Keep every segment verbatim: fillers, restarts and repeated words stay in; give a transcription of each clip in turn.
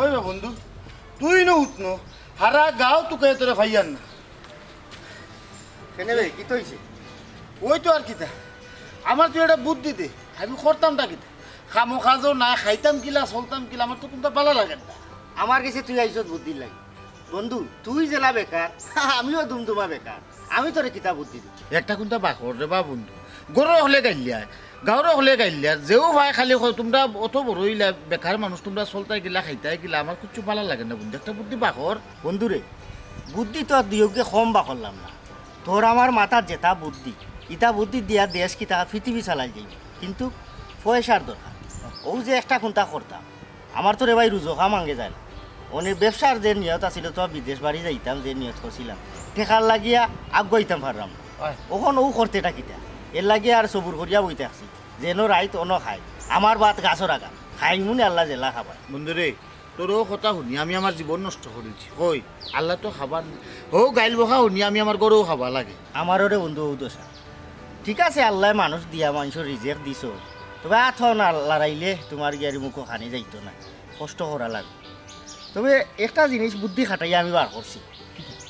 ওই বা বন্ধু, তুই নু উঠনো, হারা গাঁও তুকাইয়া তোরে পাইয়ার না। কেনে বে, কিতা অইছে? ওই তো আর কিতা, আমার তুই একটা বুদ্ধি দে, আমি করতামটা কিতা? কামো কাজও নাই, খাইতাম কিলা, চলতাম কিলা, আমার তো কুনতা ভালা লাগের না। আমার গেছে তুই আইছস বুদ্ধির লাগি। বন্ধু, তুই যেলা বেকার, আমিও দুমদুমা বেকার। আমি তোরে কিতা বুদ্ধি দিমু? একটা কুনতা বার কর রে বা বন্ধু। ঘরো অকলে গাইল্লার, গাঁওর অকলে গাইল্লার, যেউ ভাই খালি কয়, "তুমরা অত বড় অইলা, বেকার মানুষ, তুমরা চলতায় কিলা, খাইতায় কিলা, আমার কিচ্ছু ভালা লাগের না বন্ধু, একটা বুদ্ধি বার কর।" বন্ধু রে, বুদ্ধি তো আর দুইওকে কম বার করলাম না। তোর আমার মাথাত যেটা বুদ্ধি, ইটা বুদ্ধি দিয়া দেশ কিতা পৃথিবী চালাইল যাইব, কিন্তু পয়সার দরকার। অউ যে একটা কুনতা করতাম, আমার তো রে ভাই রুজকা মাঙ্গে যায় না। অনে ব্যবসার যে নিয়ত আছিল, তো বিদেশ বাড়ি যাইতাম, যে নিয়ত করছিলাম, টেকার লাগিয়া আগুয়াইতাম পারলাম না। অয়। অখন অউ করতেটা কিতা? এর লাগি আর সবুর করিয়া বই থাকছি। যেন রাইত অনো খাই, আমার ভাত গাছর আগান, খাইমুনে আল্লায় যেলা খাবায়। বন্ধু রে, তোর অউ কথা হুনি আমি আমার জীবন নষ্ট করিলিছি। কই, আল্লায় তো খাবার নি। অউ গাইল বকা হুনি আমি আমার ঘরো খাবা লাগে। আমারও রে বন্ধু অউ দশা। ঠিক আছে, আল্লায় মানুষ দিয়া মানষর রিজেক দিছইন, তবে আত না লাড়াইলে তুমার গিয়ারি মুখো খানি যাইতো না, কষ্ট করা লাগবো। তবে একটা জিনিস বুদ্ধি খাটাইয়া আমি বার করছি,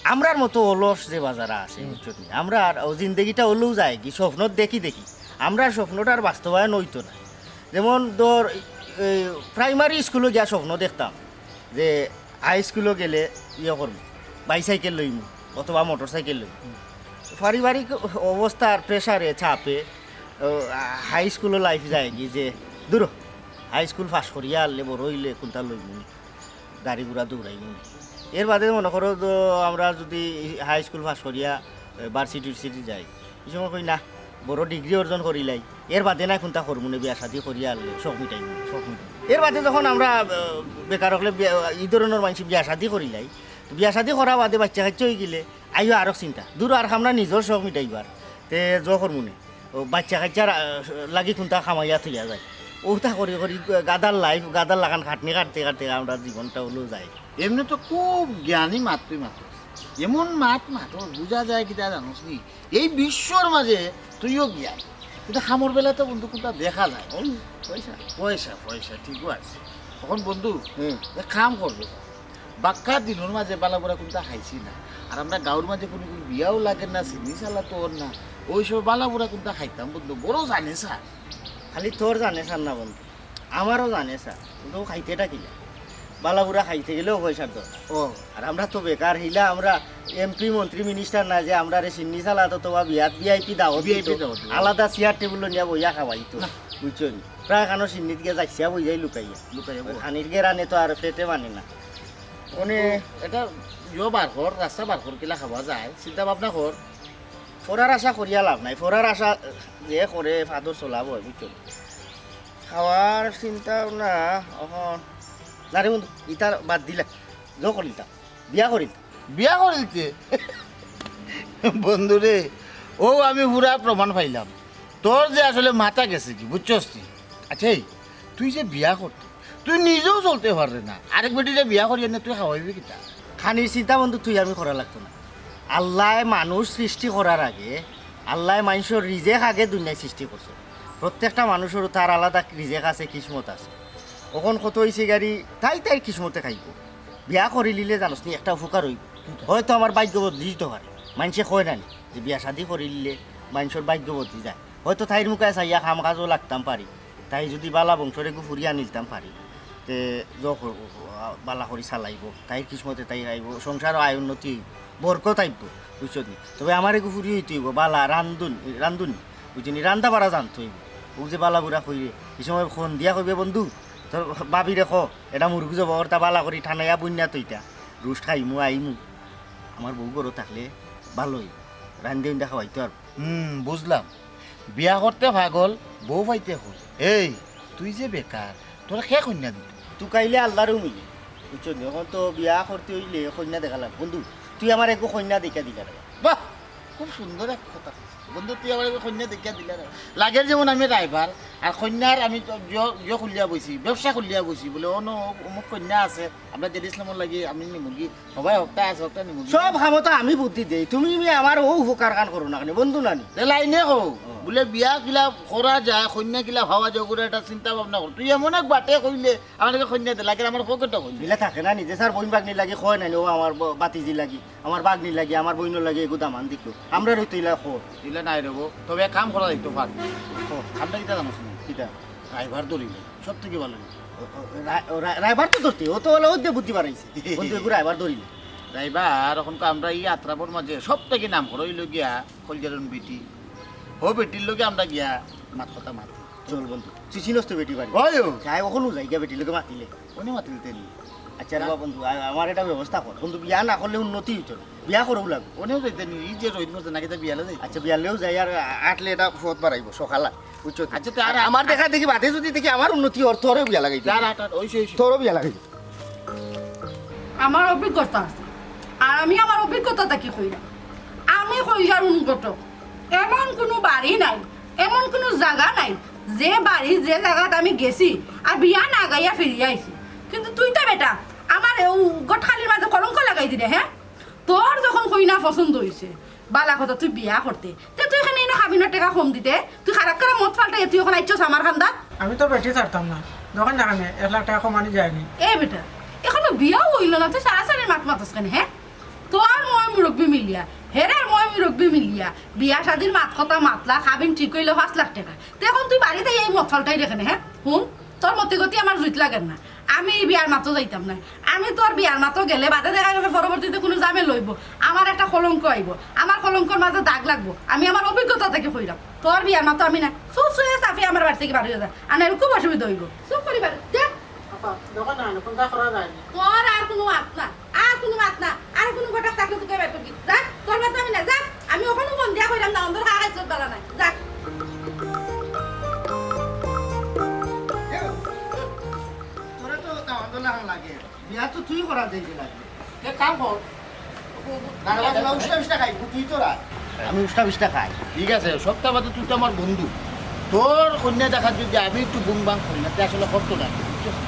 আমরার মতো অলস যে বাজারা আছে, হুম। বুঝছো নি? আমরার অউ জিন্দেগিটা অলেও যায় কি, স্বপ্ন দেখি দেখি, আমরার স্বপ্নটার বাস্তবায়ন অইতো না। যেমন ধর, এই প্রাইমারি স্কুলো গিয়া স্বপ্ন দেখতাম যে হাই স্কুলো গেলে ইয়ে করমু, বাইসাইকেল লইমু অথবা মোটর সাইকেল লইমু। হুম। পারিবারিক অবস্থার প্রেশারে, চাপে, ও, হাই স্কুলো লাইফ যায় কি যে, "দূর, হাই স্কুল পাস করিয়া আনলে বড় অইলে কুনতা লইমু নি, গাড়ি ঘোড়া দৌড়াইমু নি।" এর বাদে মনে করো তো, আমরা যদি হাই স্কুল পাস করিয়া, এ, ভার্সিটি টিউসিটি যাই, ই সময় কই, "না, বড় ডিগ্রি অর্জন করিলাই, এর বাদে না কুনতা করমু নে, বিয়া শাদি করিয়া আনলে শখ মিটাইমু, শখ মিটাইমু।" এর বাদে যখন আমরা, এ, বেকার অকলে বিয়া, ই ধরনর মানষে বিয়া শাদি করিলাই, বিয়া শাদি করা বাদে বাইচ্চা কাইচ্চা অইগেলে, আইও আরক চিন্তা। দূর আর আমরা নিজর শখ মিটাইবার। তে জো করমু নে। অউ বাইচ্চা কাইচ্চার, আ, লাগি কুনতা কামাইয়া থইয়া যায়। অউতা করি করি গাধার লাইফ, গাধার লাখান খাটনি কাটতে কাটতে আমরার জীবনটা অলেও যায়। এমনে তো খুব জ্ঞানী মাত তুই মাতস। এমন মাত মাতস, বুঝা যায় কিতা জানস নি? এই বিশ্বর মাঝে তুইও জ্ঞানী। কিন্তু কামর বেলায় তো বন্ধু কুনতা দেখা যায়। অউ পয়সা। পয়সা, পয়সা, ঠিকও আছে। অখন বন্ধু, হুম। এক কাম করবে। বাক্কা দিনর মাঝে ভালা বুরা কুনতা খাইছি না। আর আমরার গাঁওর মাঝে কুনু কুনু বিয়াও লাগের না, চিন্নি চালা তো অর না। অউ সময় ভালা বুরা কুনতা খাইতাম বন্ধু, বড় জানে স্যার। খালি তোর জানে স্যার না বন্ধু, আমারও জানে স্যার। কিন্তু অউ খাইতেটা কিলা? ভালা বুরা খাইতে গেলেও পয়সার দরকার। ও। আর আমরা তো বেকার, হিলা আমরা এমপি, মন্ত্রী, মিনিস্টার না যে আমরারে চিন্নি চালা তো, অথবা বিয়াত ভিআইপি দাওয়াত দিত, ভিআইপি দাওয়াত দিত। আলাদা চেয়ার টেবিল নিয়া বইয়া খাওয়াইতো। না। বুঝছো নি? প্রায় কানো চিন্নিত গিয়া যাইছিয়া বই যাই লুকাইয়া। লুকাইয়া বই। খানির গেরানে তো আর পেটে মানে না। মানে তো এটা ইয়ো বার কর, রাস্তা বার কর, কিলা খাওয়া যায়, চিন্তা ভাবনা কর। ফরার আশা করিয়া লাভ নাই, ফরার আশা যে করে ফাদর চলাবো, বুঝছো? খাওয়ার চিন্তা না, অখন না রে বন্ধু, ইতা বাদ দিলা, জো করিলতাম, বিয়া করিলতাম। বিয়া করিলতে? বন্ধু রে, অউ আমি পুরা প্রমাণ পাইলাম। তোর যে আসলে মাথা গেছে কি, বুঝছস তুই? আচ্ছা, এই, তুই যে বিয়া করতে, তুই নিজেও চলতে পাররে না, আরেক বেটিরে বিয়া করিয়া আনিয়া তুই খাওয়াইবে কিতা? খানির চিন্তা বন্ধু তুই আমি করা লাগতো না। আল্লায় মানুষ সৃষ্টি করার আগে, আল্লায় মানষর রিজেক আগে দুনিয়ায় সৃষ্টি করছে। প্রত্যেকটা মানুষর তার আলাদা রিজেক আছে, কিসমত আছে। অখন কত অইছে গাড়ি, তাই তাইর কিসমতে খাইবো। বিয়া করিলিলে জানস নি একটা উপকার অইবো, হয়তো আমার ভাগ্য বদলি যাইতো পারে, মানষে কয় না নি? যে বিয়া শাদি করিলিলে মানষর ভাগ্য বদলি যায়। হয়তো তাইর মুখে চাইয়া কাম কাজও লাগতাম পারি, তাই যদি ভালা বংশর এগু ফুরি আনিলতাম পারি, তে য-, ভালা করি চালাইবো, তাইর কিসমতে তাই আইবো, সংসারও আয় উন্নতি অইবো, বরকত আইবো, বুঝছো নি? তবে আমার এগু ফুরি অইতে অইবো, ভালা রান্ধুন, রান্ধুনি, বুঝছো নি? রান্ধা বাড়া জানতে অইবো। অউ যে ভালা বুরা কইরে, ই সময় ফোন দিয়া কইবে, "বন্ধু, তোর ভাবিরে ক, এটা মুরগি জব করতা, ভালা করি ঠানাইয়া বইন্যা তইতা, রোস্ট খাইমু, আইমু।" আমার বউ ঘরো থাকলে ভালা অইবো, রান্ধি উন্ধা খাওয়াইতো আর হুম, বুঝলাম। বিয়া করতে পাগল, বউ পাইতে কই। এই, তুই যে বেকার, তোরে কে কইন্যা দিতো? তুকাইলে আল্লার মিলে। বুঝছো নি? অখন তো বিয়া করতে অইলে কইন্যা দেখা লাগবো। বন্ধু, তুই আমার এগু কইন্যা দেখিয়া দিলা রে। বাহ, খুব সুন্দর এক কথা কইছস। বন্ধু, তুই আমার কইন্যা দেখিয়া দিলে না। লাগের যেমন আমি রায়বার, আর কইন্যার আমি তো জ-, জ খুলিয়া বইছি, ব্যবসা খুলিয়া বইছি, বলে, "অনো অমুক কইন্যা আছে, আমরা জেড ইসলামর লাগি আমি নিমুগি, হবাই হকটা আছে, হকটা নিমুগি।" সব কামো তো আমি বুদ্ধি দেই, তুমি মি আমার অউ উপকার খান করো না কেনে, বন্ধু নানি? তে লাইনে কও, বলে, "বিয়া কিলা করা যায়, কইন্যা কিলা পাওয়া যায়, ওগুলো একটা চিন্তা ভাবনা কর।" তুই এমন এক বাটে কইলে, আমার কাছে কইন্যা দে, লাগের আমার পকেটটা কইন্যা। ইলা থাকে না, নিজে স্যার বইন ভাগ্নি লাগি কয় না, ও আমার ব-, বাতিজি লাগি, আমার ভাগ্নি লাগি, আমার বইনর লাগি এগু দামান দিকো। আমরা রইতে ইলা কো। ইলা নাই রে গো, তবে এক কাম করা যাইতো পারে। ও। আমরা কিতা জানোস না? কিতা? রায়বার ধরিলে, সব থেকে ভালো। ও, ও, রা-, ও, রা-, রায়বার তো ধরতে, ও তো হলো ওদের বুদ্ধি বাড়াইছে। বন্ধু, এগু রায়বার ধরিলে। রায়বার, এখন তো আমরা এই আত্রাপর মাঝে সব থেকে নাম করা হইলো গিয়া কলজারন বেটি। ও বেটির লগে আমরা গিয়া মাত কথা মাতি। চল বন্ধু, তুই চিনস তো বেটি বাড়ি। ওই ও। যাই, ওখানেও যাই গিয়া বেটির লগে মাতিলে। উনি মাতিল তেনি। আচ্ছা রে বা বন্ধু, আ-, আমার একটা ব্যবস্থা কর। বন্ধু, বিয়া না করলে উন্নতি হইতো না। বিয়া করেও লাগবে। উনিও যাইতে নি, এই যে রোহিত মোর্চা নাকি তা বিয়ালে যাই। আচ্ছা, বিয়ালেও যাই, আর আ-, আটলে এটা পথ বাড়াইবো, সকালা। বুঝছো তো? আচ্ছা, তে আর আমার দেখা দেখি বাদে যদি দেখি আমার উন্নতি অর, তোরও বিয়া লাগাই দিবো। আর আট, আট, ওই সে, ওই সে। তোরও বিয়া লাগাই দিবো। আমার অভিজ্ঞতা আছে, আর আমি আমার অভিজ্ঞতা থাকি কইরাম। আমি কইয়ার অনুগত, এমন কোনো বাড়ি নাই, এমন কোনো জাগা নাই, যে বাড়ি, যে জাগাত আমি গেছি আর বিয়া না গাইয়া ফিরিয়া আইছি। কিন্তু তুই তো বেটা আমার এই গটখালির মাঝে কলঙ্ক লাগাই দিলে, হ্যাঁ? তোর যখন কইনা পছন্দ হইছে, বালা কথা, তুই বিয়া করতে, তে তুই এখানে ইনো খাবিনর টেকা কম দিতে, তুই খারাপ করে মত পাল্টাইয়া তুই এখন আইছস আমার খান্দাত। আমি তো বেটি ছাড়তাম না, যখন না কেনে এক লাখ টেকা কমানি যায়নি। এ বেটা, এখনো বিয়াও হইল না, তুই সারাসারি মাত মাতস কেনে, হ্যাঁ? তোর ময় মুরব্বি মিলিয়া, হেরার ময় মুরব্বি মিলিয়া, বিয়া শাদির মাত কথা মাতলা, খাবিন ঠিক হইল পাঁচ লাখ টেকা। তে এখন তুই বাড়িতে এই মত পাল্টাই রেখে নে, হ্যাঁ? হুন, তোর মতে গতি আমার জুইত লাগের না। আমি এই বিয়ার মাতো যাইতাম না। আমি তোর বিয়ার মাতো গেলে বাদে দেখা গেছে পরবর্তীতে কোনো জামেলা লইব, আমার একটা কলঙ্ক আইব, আমার কলঙ্কর মাঝে দাগ লাগবো। আমি আমার অভিজ্ঞতা থেকে কইলাম, তোর বিয়ার মাতো আমি না, সুসুয়ে সাফি আমার বাড়ি থেকে বার হয়ে যা, আর নাইলে খুব অসুবিধা হইব। চুপ করি বার, যা। আপা, দোকান না, কোনটা করা যায়নি। তোর আর কোনো মাত না, আর কোনো মাত না, আর কোনো ঘটক থাকলে তোকে বের করবি। যা, তোর মাতো আমি না, যা। আমি ওখানে ফোন দিয়া কইলাম না, অন্ধর কাগজ চোখ বালা নাই, যা। তোরা তো তা অন্ধ লাগান লাগে। বিয়া তো তুই করা যাইবে লাগে। এক কাম কর। না, না, না, উষ্টা উষ্টা খাই, তুই তো রাখ। আমি উষ্টা উষ্টা খাই। ঠিক আছে, সবটা বাদে তুই তো আমার বন্ধু। তোর কইন্যা দেখাত যদি আমি একটু বুং বাং করি না, তে আসলে কষ্ট লাগে, বুঝছস?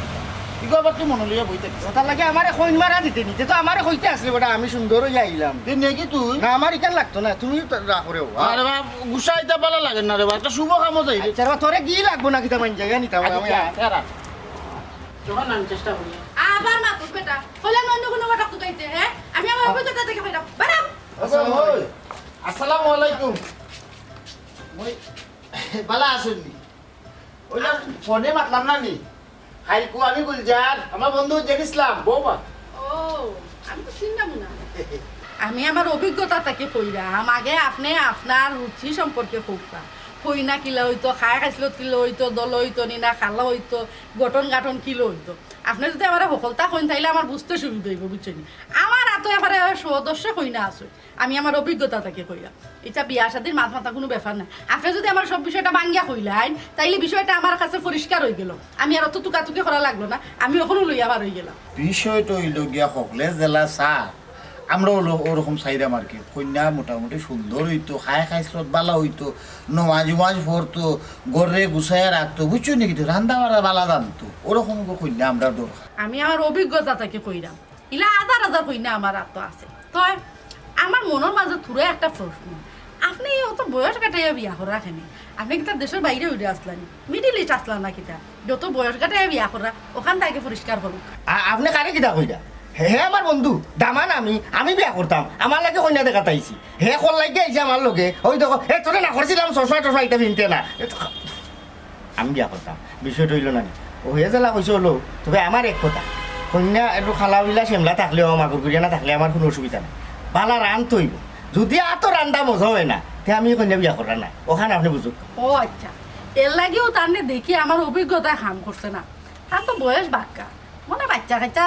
ইগু আবার তুই মনো লইয়া বই থাকিস। ওটার লাগি আমারে কইন মারা দিতে নিতে তো আমারে কইতে আসলে বেটা, আমি সুন্দর হইয়া আইলাম। তুই নেকি তুই? না, আমার ইখান লাগতো না, তুমি তো রাখো রে বাবা। আরে বাবা, গুসা ইতা বালা লাগে না রে বাবা, একটা শুভ কামো যাই রে। আচ্ছা রে বাবা, তোরে কি লাগবো না কিতা মাইন জায়গা নিতাম আচ্ছা, আমি? যা, যা রাখ। যখন আমি চেষ্টা করি। আবার মাতুস বেটা। কইলাম অন্য কোনো ঘটক তুকাইতে, হ্যাঁ? আমি আমার অভিজ্ঞতা থেকে কইলাম। বেরাও। আচ্ছা, ওই, আসসালামু আলাইকুম। ওই, বালা আছইন নি? ওই না, ফোনে মাতলাম না নি? কাইলকু আমি গুলজার, আমার বন্ধু জেড ইসলাম, বৌমা। ও, আমি তো চিনলাম না। আমি আমার অভিজ্ঞতা থেকে কইরাম, আগে আপনে আপনার রুচি সম্পর্কে কউক্কা। কইনা কিলা হইতো, খায় খাইছলত কিলা হইতো, দল হইতো নি না, খালা হইতো, গঠন গাঠন কিলা হইতো। আপনে যদি আমারে হকলতা কইন, তাইলে আমার বুঝতে সুবিধা হইব, বুঝছইন নি? আমার আতো এবারে সদস্য কইনা আছে, আমি আমার অভিজ্ঞতা থেকে কইরাম। ইটা বিয়া শাদির মাত মাতা কোনো ব্যাপার না। আপনে যদি আমার সব বিষয়টা ভাঙ্গিয়া কইলাইন, তাইলে বিষয়টা আমার কাছে পরিষ্কার হই গেল। আমি আর অত তুকাতুকি করা লাগলো না, আমি ওখানে লইয়া বার হই গেলাম। বিষয়টা হইল গিয়া হকলে জেলা চা, আমরা হলো ওরকম চাইরাম আর কি। কইনা মোটামুটি সুন্দর হইতো, খায় খাইছলত বালা হইতো, নমাজ উমাজ পড়তো, ঘরে গুছাইয়া রাখতো, বুঝছো নি? কিন্তু রান্দা বাড়া বালা জানতো, ওরকম কইনা আমরা দরকার। আমি আমার অভিজ্ঞতা থেকে কইরাম, ইলা হাজার হাজার কইনা আমার আতো আছে। তো আমার মনের মাঝে থুড়া একটা প্রশ্ন, আপনে এই অত বয়স কাটাইয়া বিয়া করা কেনে? আপনে কিতা দেশের বাইরে উঠে আসলা নি? মিডল ইস্ট আসলা না কিতা? যত বয়স কাটাইয়া বিয়া করা, ওখান থেকে পরিষ্কার করুক। আ-, আপনে কারে কিতা কইরা? হে, হে আমার বন্ধু, দামান আমি, আমি বিয়া করতাম, আমার লাগি কইনা দেখাত আইছি। হে কল লাগি আইছে আমার লগে, ওই দেখো, হে তোরে না করছিলাম চশমা টশমা ইটা ফিনতে না। এ তো আমি বিয়া করতাম, বিষয়টা হইল না নি। ও হে জেলা কইছে হলো, তবে আমার এক কথা, কইনা একটু খালা বিলা সেমলা থাকলেও আমার গুড়গুড়িয়া না থাকলে আমার কোনো অসুবিধা নাই। বালা রান তো হইব, যদি আতো রান্দা মজা হয় না, তে আমি কইনা বিয়া করার না, ওখান আপনে বুঝুক। ও আচ্ছা, এর লাগিও তার নে দেখি আমার অভিজ্ঞতায় কাম করছে না, তার তো বয়স বাক্কা, মনে বাচ্চা কাচ্চা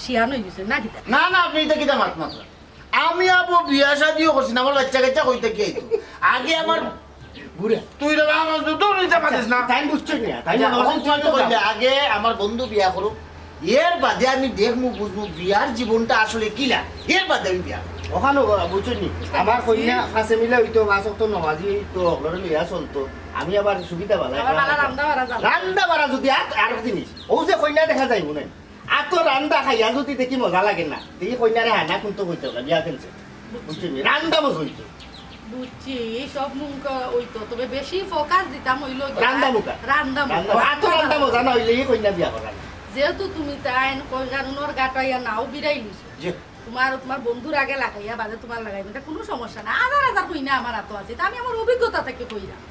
শিয়ান হয়ে গেছে না কিতা? না, না, আপনে ইটা কিতা মাত মাতরা? আমি আবো বিয়া শাদিও করছি না, আমার বাচ্চা কাচ্চা কই থাকি আইতো। আগে আমার বুড়া। তুই রে বাবা, আমার দুটো নিতে পারিস না। তাই বুঝছো না, তাই আচ্ছা, মনে হয় এখন তুই তো কইলে, আগে আমার বন্ধু বিয়া করুক, এর বাদে আমি দেখমু, বুঝমু বিয়ার জীবনটা আসলে কিলা, এর বাদে আমি বিয়া করবো। ওখানো বুঝছইন নি? আমার কইনা পাঁচে মিলে অইতো, পাঁচ ওয়াক্ত নমাজি অইতো, অগুরে লইয়া চলতো। আমি আবার সুবিধা বালা। আবার বালা রান্দা বাড়া জানো। রান্দা বাড়া যদি আর, আর জিনিস, অউ যে কইনা দেখা যাইবো না। আর তো রান্দা খাইয়া যদি দেখি মজা লাগে না, দেখি কইনারে হানা কুন্তা কইতো না, বিয়া ফেলছে। বুঝছইন নি? রান্দা মজা অইতো। বুঝছি, এই সব মুখ অইতো, তবে বেশি ফোকাস দিতাম অইলো গিয়া রান্দা মুখা। রান্দা মুখা। রান্দা, আর তো রান্দা মজা না অইলে এই কইনা বিয়া করা না। যেহেতু তুমি তাইন কইনার উনর গাটাইয়া নাও বিরাই লিছো। জি। তোমার, তোমার বন্ধুর আগে লাগাইয়া বাদে তোমার লাগাইবা, ইটা কুনু সমস্যা না। হাজার হাজার কইনা আমার আতো আছে, ইটা আমি আমার অভিজ্ঞতা থাকি কইরাম।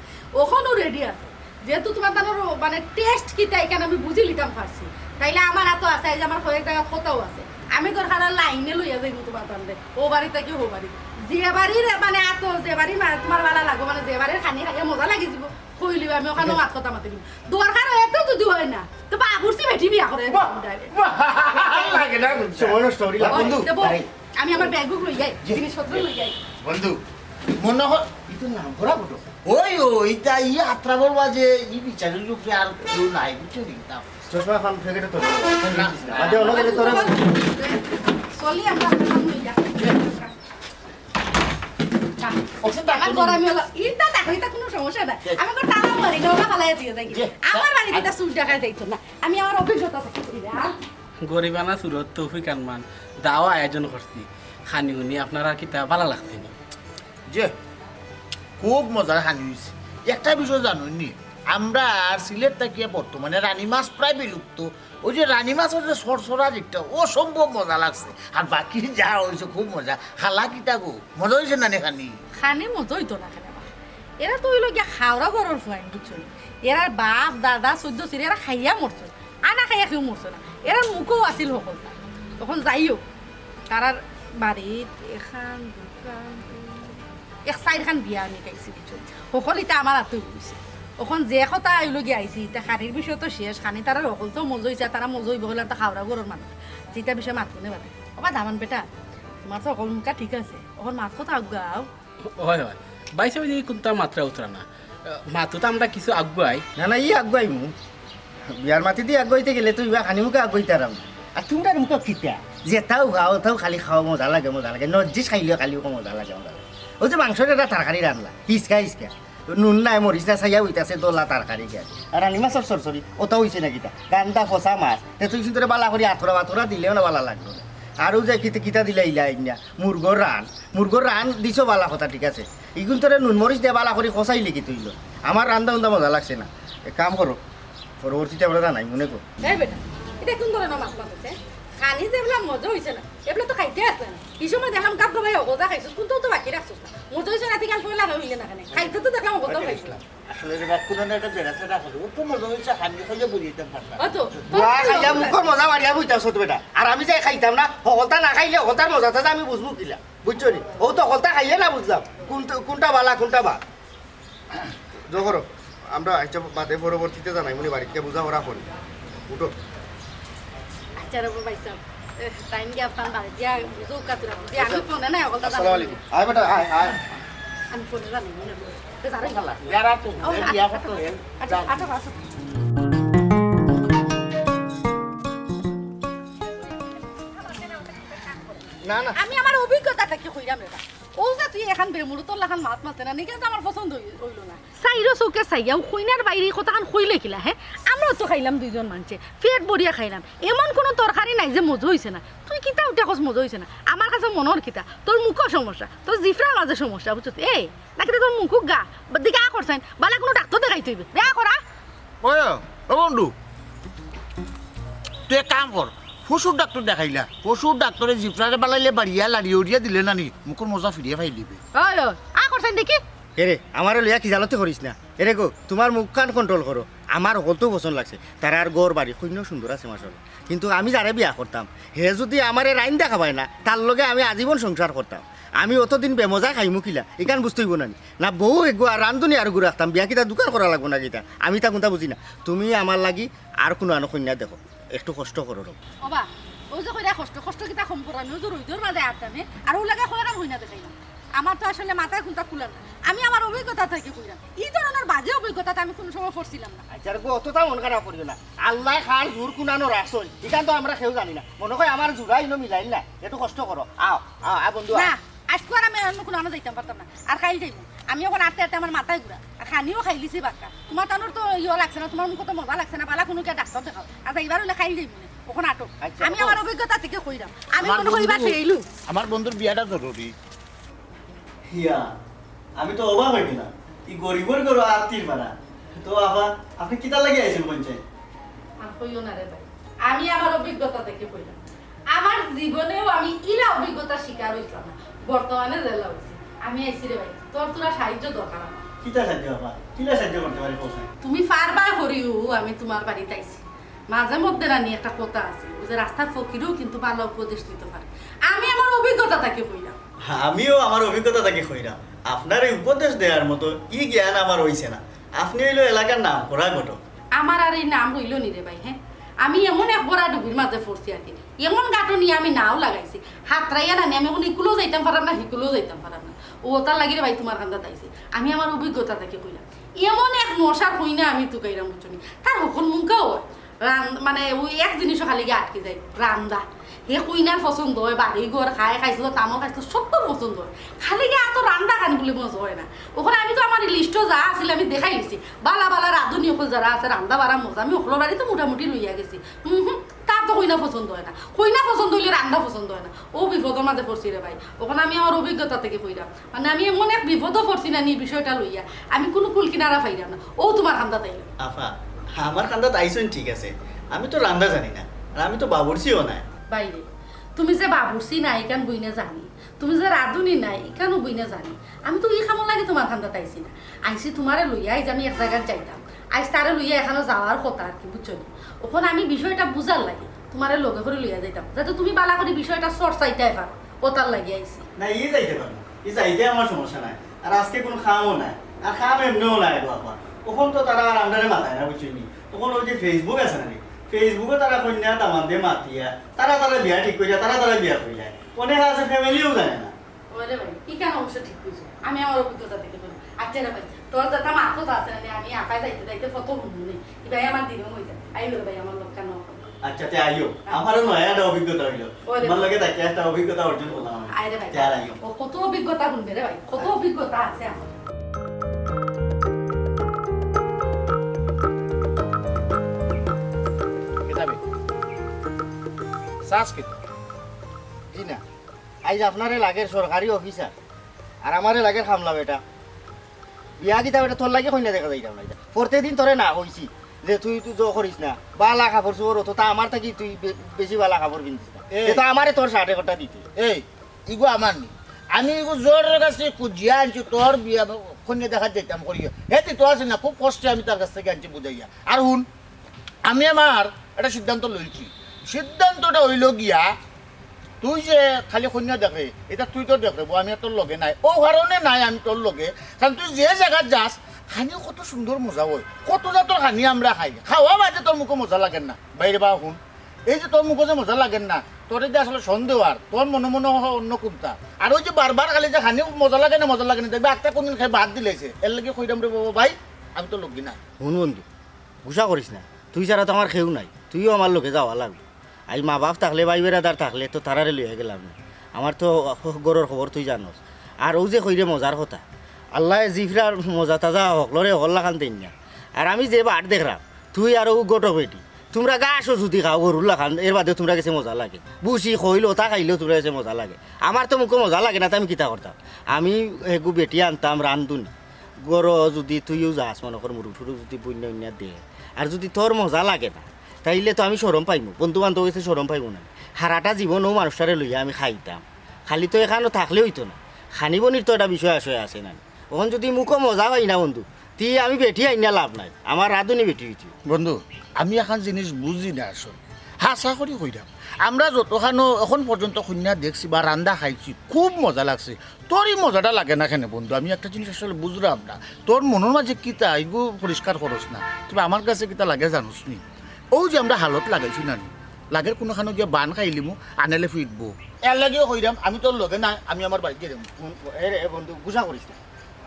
অখনও রেডি আছে, যেহেতু তোমার তানর মানে টেস্ট কিতা ইখান আমি বুঝি লিতাম পারছি, তাইলে আমার আতো আছে, এই যে আমার কয়েক জাগাত কথাও আছে, আমি দরকার অয় লাইনে লইয়া যাইমু তোমার তানরে, অউ বাড়ি থাকি অউ বাড়ি, যে বাড়ির মানে আতো, যে বাড়ি মা-, তোমার বালা লাগবো, মানে যে বাড়ির খানি খাইয়া মজা লাগি যিবো, কইলিও, আমি অখানো মাত কথা মাতি দিমু। দরকার অয় তো যদি অয় না, তো বাবুর্চি বেটি বিয়া করে। বাহ, বাহ, লাগে না, বুঝছো? সময় নষ্ট করি না, ওই, বন্ধু। তে বউ, ভাই। আমি আমার ব্যাগ বুক লই যাই, জি। জিনিসপত্র লই যাই। বন্ধু, মনে হয়, ই তো নাম করা বটে। ওই, ওই, ইতা ই আত্রাবর মাঝে, ই বিচারের উপরে আর কেউ নাই, বুঝছো নি? তা চশমা খান ফেকেটে তো। না। বাদে অন্য গেলে তোরা চলি আমরা, আমরা লই যাই। ওষুধ আমার ডাক্তার গরম হলো। ইটা দেখো, ইটা কোনো সমস্যা নাই। জি। আমি কোনো তালা মারি না, ওটা ফালাই দিয়ে যাই। জি। আমার বাড়িতে এটা চুল দেখাই যাইতো না। আমি আমার অফিস হতে থাকি, বুঝলি, হ্যাঁ? গরিবানা সুরত তৌফিক আনমান দাওয়া আয়োজন করছি। খানি উনি আপনারা কিতা বালা লাগছে নি? জি, খুব মজার খানি হইছে। একটা বিষয় জানইন নি, আমরা আর সিলেট থাকিয়া বর্তমানে রানী মাছ প্রায় বিলুপ্ত। ওই যে রানী মাছর যে সরসরা যেটা, অসম্ভব মজা লাগছে। আর বাকি যা হইছে খুব মজা। খালা কিতা গো, মজা হইছে না নে খানি? খানি মজা হইতো না কেনে বা? এরা তো হইলো গিয়া খাওরা ঘরর ফুয়াইন, বুঝছো নি? এরার বাপ, দাদা, চৈদ্দ সিরে এরা খাইয়া মরছে। আনা খাইয়া কেউ মরছে না। এরার মুখও আছিল হকলতা। তখন যাই হোক, তারার বাড়িত এখান, দুখান, তিন, এক চাইরখান বিয়া আমি খাইছি, বুঝছো? হকল ইতা আমার আতো হইছে। অখন যে কথা আইলো গিয়া আইছি, ইতা খানির বিষয় তো শেষ, খানি তারার হকলতাও মজা হইছে, আর তারা মজা হইবো কইলে তো খাওরা ঘরর মানুষ। যেটা বিষয়ে মাত কোনে বাদে। ওবা দামান বেটা, তোমার তো হকল মুখা ঠিক আছে, অখন মাত কথা আগুয়াও। হয়, হয়। বাইসে বাইসে কুন্তা মাতরা উতরা না। আহ, মাতো তো আমরা কিছু আগুয়াই। না, না, ই আগুয়াইমু। বিয়ার মাতি দি আগুয়াইতে গেলে তো ইবা খানি মুখে আগুয়াইতারাম। আর তোমরার মুখে কিতা? যেতাউ খাও, তাও খালি খাও, মজা লাগে, মজা লাগে। নজ্জিস খাইলেও খালি ওকে মজা লাগে, মজা লাগে। ওই যে মাংসর একটা তরকারি রানলা, হিসকা, হিসকা। নুন নাই, মরিচ নাই, চাইয়া অইতাছে দলা তরকারি গিয়া। আর রানী মাছর সরসরি, ওটা হইছে না কিতা? গান্দা ফসা মাছ। তে তুই সুন্দরে বালা করি আথরা বাথরা দিলেও না বালা লাগলো না। আর ওই যে কিতা, কিতা দিলা ইলা ইন্না? মুরগর রান, মুরগর রান দিছো বালা কথা, ঠিক আছে। ইগুন তোরে নুন মরিচ দিয়া বালা করি খসাইলে কিতা অইলো? আমার রান্দা উন্দা মজা লাগছে না। এক কাম করো, পরবর্তীতে আমরা জানাই মনে কর। এই বেটা, ইটা কোন ধরনের মাত মাতছে? খানি যেবলা মজা হইছে না, এবলা তো খাইতে আসলে না। এই সময় দেখলাম গাব গাবাই অগজা খাইছস, কোনটাও তো বাকি রাখছস না। মজা হইছে না, ঠিক আছে, পয়লা হইলে না কেনে? খাইতে তো দেখলাম অগজা খাইছস। আসলে রে বাপ, কোনো না একটা বেড়া ছেড়া হলো, ও তো মজা হইছে, খানি খাইলে বুঝিয়ে দিতাম পারতাম। অত, ও আর খাইয়া মুখর মজা বাড়িয়া বইতাছ তো বেটা। আর আমি যাই খাইতাম না, হকলতা না খাইলে হকলতার মজাটা যে আমি বুঝবো কিলা, বুঝছো নি? ও তো হকলতা খাইয়ে না বুঝলাম, কোনটা, কোনটা বালা, কোনটা বাদ। জোহর, আমরা আচ্ছা বাদে পরবর্তীতে জানাই, মনে বাড়িতে বুঝা ওরা ফোন। উঠো। আচ্ছা, রবো ভাই সাহেব, এ, টাইম গিয়া আপনার বাড়ি গিয়া বুঝো কাতুরা, বুঝি আমি আচ্ছা। ফোনে নাই, হকলতা আসসালামু জানাই। আলাইকুম। আয় বেটা, আয়, আয়। আমি ফোনে জানি, মনে করি। তো জানো? ইয়ারা তো, ও, এ, বিয়া করতে হবে। আচ্ছা, আচ্ছা, আচ্ছা। না, না। আমি আমার অভিজ্ঞতা থাকি কইরাম রে বা। ও যে তুই এখান বেমুরুতর লাখান মাত মাতে না, নিকে তো আমার পছন্দ হই-, হইল না। চাইরো চউখে চাইয়া, ও কইনার বাইরে এই কথাখান কইলে কিলা, হে? আমরাও তো খাইলাম দুইজন মানষে, পেট ভরিয়া খাইলাম। এমন কোনো তরকারি নাই যে মজা হইছে না। তুই কিতা উঠে কস মজা হইছে না? আমার কাছে মনে হর কিতা, তোর মুখো সমস্যা, তোর জিফরার মাঝে সমস্যা, বুঝছস? এই, নাকি রে তোর মুখো গা, বা দিকে আ করছইন, বালা কোনো ডাক্তার দেখাইতে হইবে। দেখা করা। ওই, ও বন্ধু, তুই এক কাম কর, পশুর ডাক্তার দেখাইলা। পশুর ডাক্তারে জিফরারে বালাইলে বাড়িয়া লাড়ি উড়িয়া দিলে নানি, মুখর মজা ফিরিয়ে পাইলিবে। ওই, ওই, আ করছইন দেখি। এরে, আমারে লইয়া কি জালতে করিস না। এরে গো, তোমার মুখখান কন্ট্রোল করো। আমার হকলতো পছন্দ লাগছে। তারার ঘর বাড়ি কইন্য সুন্দর আছে মাশাআল্লাহ। কিন্তু আমি যারে বিয়া করতাম, হে যদি আমারে রাইন্দা খাবায় না, তার লগে আমি আজীবন সংসার করতাম। আমি অতদিন বেমজা খাইমু কিলা, ইখান বুঝতে হইব না নি? না বউ এগু আর রান্ধুনি আর গু রাখতাম, বিয়া কিতা দোকান করা লাগবো না কিতা? আমি তা কোনটা বুঝি না। তুমি আমার লাগি আর কোনো আনো কইনা দেখো, একটু কষ্ট করো রব। ওবা, ও যে কইরা কষ্ট, কষ্ট কিতা কম করানি, ও যে রইদর মাঝে আটতামে, আর ও লাগে কয়খান কইনা দেখাইলাম। আমার তো আসলে মাথায় কোনটা কুলার না। আমি আমার অভিজ্ঞতা থাকি কইরাম। এই ধরনের বাজে অভিজ্ঞতাতে আমি কোনো সময় পড়ছিলাম না। আচ্ছা, আর গো, অতটা মন খারাপ করিও না। আল্লাহ খান জোর কুনানো রাখছইন, ইখান তো আমরা কেউ জানি না। মনে হয় আমার জোড়া ইনো মিলাইল না। একটু কষ্ট করো। আও, আও, আ বন্ধু, আও। না, আইজকু আর আমি অন্য কুনু আনো যাইতাম পারতাম না। আর খাইল যাইমু। আমি অখন আটতে আটতে আমার মাথায় ঘুরা। আর খানিও খাইলিছি বাক্কা। তুমার তানুর তো ইয়ো লাগছে না, তুমার মুখো তো মজা লাগছে না, বালা কুনু গিয়া ডাক্তার দেখাও। আর যাইবার অইলে খাইল যাইমু নে। অখন আটো। আচ্ছা, আমি অখন আমার অভিজ্ঞতা থাকি কইরাম। আমি আমার মনো করি বা বন্ধু, ফেইলু। আমার বন্ধুর বিয়াটা জরুরি। ইয়া, আমি তো অবাক অই গেলাম। ই গরিবর ঘরো আত্তির পাড়া। তো আফা, আপনে কিতার লাগি আইছইন কইন চাই? আর কইও না রে ভাই, আমি আমার অভিজ্ঞতা থাকি কইরাম। আমার জীবনেও আমি ইলা অভিজ্ঞতা শিকার অইছলাম না। বর্তমানে যেলা অইছি, আমি আইছি রে ভাই, তোর থুড়া সাহায্য দরকার আমার। কিতা সাহায্য আফা? কিলা সাহায্য করতে পারি কও চাই? তুমি পারবায় করিও, আমি তুমার বাড়িত আইছি। মাঝে মধ্যে নানি একটা কথা আছে, অউ যে রাস্তার ফকিরেও কিন্তু বালা উপদেশ দিতো পারে। আমি আমার অভিজ্ঞতা থাকি কইরাম। আমিও আমার অভিজ্ঞতা থাকি কইরাম, আপনারে উপদেশ দেওয়ার মতো ই জ্ঞান আমার অইছে না। আপনে অইলো এলাকার নাম করা ঘটক। আমার আর ই নাম রইলো নি রে ভাই, হে? আমি এমন এক বড়া ডুবির মাঝে পড়ছি আর কি, এমন গাটনি আমি নাও লাগাইছি, হাতরাইয়া নানি আমি অখন ইকুলো যাইতাম পারাম না, হিকুলো যাইতাম পারাম না। অউ অতার লাগি রে ভাই তুমার কান্দাত আইছি। আমি আমার অভিজ্ঞতা থাকি কইরাম, এমন এক নশার কইনা আমি তুকাইরাম বুঝছো নি, তার হকল মুখেও রান-, মানে, অউ এক জিনিসও খালি গিয়া আটকি যায়, রান্দা। হে কইনার পছন্দ অয়, বাড়ি ঘর খায়, খাইছিল, তামর খাইছিল, সব তো পছন্দ অয়। খালি গিয়া তো রান্দা খান বুলি মজা অয় না। অখন আমি তো আমার লিস্টো যা আছিল, আমি দেখাই দিছি। বালা বালা রাঁধুনি অকল যারা আছে, রান্দা বাড়া মজা, আমি অকলর বাড়ি তো মোটামুটি লইয়া গেছি। হুম, হুম, তার তো কইনা পছন্দ অয় না। কইনা পছন্দ অইলে রান্দা পছন্দ অয় না। অউ বিপদর মাঝে পড়ছি রে ভাই। অখন আমি আমার অভিজ্ঞতা থাকি কইরাম। মানে, আমি এমন এক বিপদো পড়ছি না নি বিষয়টা লইয়া, আমি কুনু কুল কিনারা পাইরাম না। অউ তুমার কান্দাত আইলাম। আফা, আমার কান্দাত আইছইন ঠিক আছে, আমি তো রান্দা জানি না, আর আমি তো বাবুর্চিও নায়। ভাইরে, তুমি যে বাবুর্চি নায়, ইখান বুইনে জানি, তুমি যে রাঁধুনি নায়, ইখানও বুইনে জানি। আমি তো ই কামর লাগি তুমার কান্দাত আইছি না, আইছি তুমারে লইয়া, আইজ আমি এক জাগাত যাইতাম, আইজ তারে লইয়া এখানো যাওয়ার কথা আর কি, বুঝছো নি? অখন আমি বিষয়টা বুঝার লাগি তুমারে লগে করি লইয়া যাইতাম, যাতে তুমি বালা করি বিষয়টা চর্চাইতায় পারো, অতার লাগি আইছি। না, ই যাইতে পারবো, ই যাইতে আমার সমস্যা নাই। আর আজকে কুনু কামও নাই, আর কাম এমনেও নাই গো আফা। অখন তো তারা আর আমরারে মাতায় না, বুঝছো নি? অখন অউ যে Facebook আছে না নি, Facebook-ও তারা কইনা দামান্দে মাতিয়া, তারা তারা বিয়া ঠিক করিয়া, তারা তারা বিয়া করিয়া। অনেকে আছে family-ও জানে না। ওরে ভাই, ইখান অবশ্য ঠিক কইছো। আমি আমার অভিজ্ঞতা থাকি কইরাম। আচ্ছা রে ভাই, তোর যেতা মাথাত আছে না নি, আমি আফায় যাইতে যাইতে কত হুনমু নি। ই ভাই আমার দিনও অই যায়। আইও রে ভাই, আমার লগে কেন? আচ্ছা, তে আইও। আমারও নয়া একটা অভিজ্ঞতা অইলো। ওরে তুমার ভাই। লগে থাকি একটা অভিজ্ঞতা অর্জন করলাম আমি। আয় রে ভাই। তে আর আইও। ও কত অভিজ্ঞতা হুনবে রে ভাই, কত অভিজ্ঞতা আছে আমার। কিতা বে? চাস কিতা? জি না। আইজ আপনারে লাগের সরকারি অফিসার, আর আমারে লাগের কামলা বেটা। বিয়া কিতা বেটা, তোর লাগি কইনা দেখা যাইতাম না। প্রত্যেক দিন তোরে না কইছি যে তুই, তুই জো করিস না, বালা কাপড় চোপড় অতো, তা আমার থাকি তুই বে-, বেশি বালা কাপড় পিন্দিস না। এই। এতা আমারে তোর শার্ট একটা দিতে। এই, ইগু আমার নি। আমি ইগু জোর কাছে খুঁজিয়া আনছি, তোর বিয়া কইনা দেখাত যাইতাম করিয়া। হে দিতো আছে না, খুব কষ্টে আমি তার কাছ থাকি আনছি বুঝাইয়া। আর হুন, আমি আমার একটা সিদ্ধান্ত লইছি। সিদ্ধান্তটা অইলো গিয়া, তুই যে খালি কইনা দেখরে, ইতা তুই তো দেখরে, বউ, আমি আর তোর লগে নাই। অউ কারণে নাই আমি তোর লগে, কারণ তুই যে জাগাত যাস, খানি কত সুন্দর মজা অয়, কত জাতর খানি আমরা খাই, খাওয়া বাদে তোর মুখো মজা লাগের না। ভাইরে বা হুন, এই যে তোর মুখো যে মজা লাগের না, তোর এই যে আসলে সন্দেহ আর তোর মনে মনে অয় অন্য কুনতা। আর ওই যে বারবার খালি যে খানি মজা লাগে না, মজা লাগে না, দেখবে আটটা কোনদিন খাই বাদ দিলাইছে। এর লাগি কইরাম রে বাবা ভাই, আমি তোর লগি নাই। হুন বন্ধু, গুসা করিস না, তুই ছাড়া তো আমার কেউ নাই, তুইও আমার লগে যাওয়া লাগবো। আইজ মা বাপ থাকলে, ভাই বেরাদার থাকলে তো তারারে লইয়া গেলাম না। আমার তো ঘরর খবর তুই জানোস। আর অউ যে কইরে মজার কথা, আল্লায় জিফরার মজা তাজা হকলরে হকল লাখান দেইন না। আর আমি যে বাট দেখরাম, তুই আর অউ ঘটক বেটি, তুমরা ঘাসও যদি খাও গরুর লাখান, এর বাদে তুমরা গেছে মজা লাগে। ভুসি খইল অতা খাইলেও তুমরা গেছে মজা লাগে। আমার তো মুখো মজা লাগে না, তে আমি কিতা করতাম? আমি এগু বেটি আনতাম রান্ধুনি। ঘরো যদি তুইও যাস, মনো কর, মুরগ টুরগ যদি বইন্যা উইন্যা দে, আর যদি তোর মজা লাগে না, তাইলে তো আমি শরম পাইমু, বন্ধু বান্ধব গেছে শরম পাইমু না। হারাটা জীবন অউ মানুষটারে লইয়া আমি খাইতাম, খালি তো এখানো থাকলে অইতো না। খানি বনির তো একটা বিষয় আশয় আছে না। অখন যদি মুখো মজা পাই না বন্ধু, তি আমি বেটি আইনা লাভ নাই, আমার রাধুনি বেটি অইতে। বন্ধু, আমি এখান জিনিস বুঝি না আসলে, হাছা করি কইরাম। আমরা যতখানো এখন পর্যন্ত কইন্যা দেখছি বা রান্দা খাইছি, খুব মজা লাগছে। তোর ই মজাটা লাগে না কেনে বন্ধু? আমি একটা জিনিস আসলে বুঝরাম না, তোর মনর মাঝে কিতা, ইগু পরিষ্কার করস না। তবে আমার গেছে কিতা লাগে জানোস নি? অউ যে আমরা হালত লাগাইছি না নি, লাগের কুনুখানো গিয়া বান খাইলিমু, আনালে ফিটবো। এর লাগিও কইরাম, আমি তোর লগে নাই, আমি আমার বাড়িত গেলাম। এ রে বন্ধু, গুসা করিস না।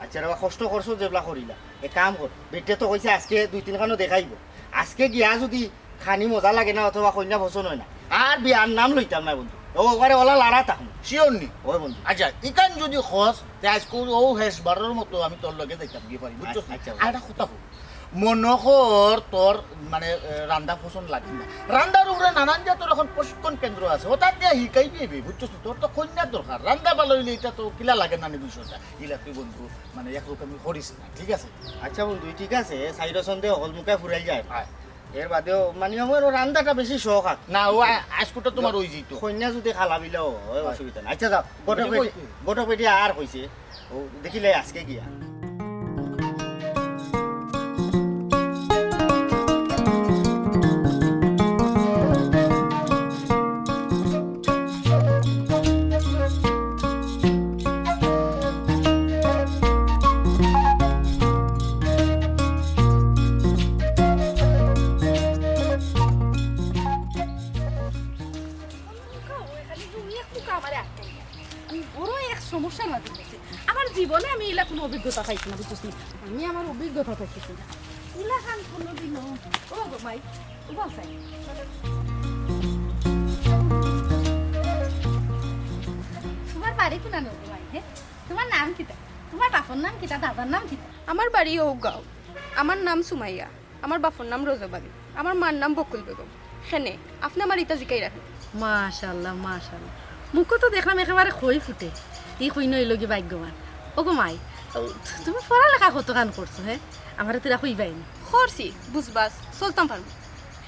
আচ্ছা রে বা, কষ্ট করছো যেবলা করিলা, এক কাম কর, বেটিয়ে তো কইছে আজকে দুই তিনখানো দেখাইবো। আজকে গিয়া যদি খানি মজা লাগে না অথবা কইন্যা পছন্দ অয় না, আর বিয়ার নাম লইতাম না বন্ধু। ও, ওবারে ওলা লাড়া থাকমু, sure নি? ওই বন্ধু। আচ্ছা, ইখান যুদি কস, তে আইজকু অউ শেষ বারর মতো আমি তোর লগে যাইতাম গিয়া পারি, বুঝছস নি? আচ্ছা, আচ্ছা। আর একটা কথা কই, মনো কর তোর মানে, এ, রান্দা পছন্দ লাগে না। রান্দার উপরে নানান জাতর এখন প্রশিক্ষণ কেন্দ্র আছে, ওটা দিয়া হিকাই দিবে, বুঝছস নি? তোর তো কইন্যার দরকার, রান্দা ভালা অইলে ইটা তো কিলা লাগে না নি বিষয়টা। ইলা তুই বন্ধু, মানে একরকম করিস না, ঠিক আছে? আচ্ছা বন্ধু, ঠিক আছে, সাইড সন্দেহ হল মুখে ফুরাই যায়। হ্যাঁ। এর বাদেও মানে আমার ও রান্দাটা বেশি শখ আর কি। না, ও আ-, আইজকুটা তোমার ওই যেত। কইন্যা যুদি খালা বিলা অয়, অয়। অসুবিধা নাই। আচ্ছা যাও, গটক বেটি, কই? গটক বেটি আর কইছে। ও দেখিলে আইজকে গিয়া। আমি বড় এক সমস্যার মাঝে পড়ছি। আমার জীবনে আমি ইলা কুনু অভিজ্ঞতা পাইছি না, বুঝছস নি? আমি আমার অভিজ্ঞতা পাইছি না। ইলা খান কোনোদিনও, ও গো মাই, ও বাবা। তোমার বাড়ি কুনানো গো মাই, হে? তোমার নাম কিতা? তোমার বাপর নাম কিতা? দাদার নাম কিতা? আমার বাড়ি ও গাঁও। আমার নাম সুমাইয়া। আমার বাপর নাম রজব আলী, আমার মার নাম বকুল বেগম। কেনে, আপনে আমারে ইতা জিকাইরা কেনে? মাশাআল্লাহ, মাশাআল্লাহ। মুখো তো দেখলাম একেবারে খই ফুটে। ই কইন্যা অইলো গি ভাগ্যবান। ওগো মাই, ও, তুমি পড়ালেখা কতখান করছো, হে? আমারে তো ইতা কইবায় নি। করছি, বুঝবাস, চলতাম পারমু।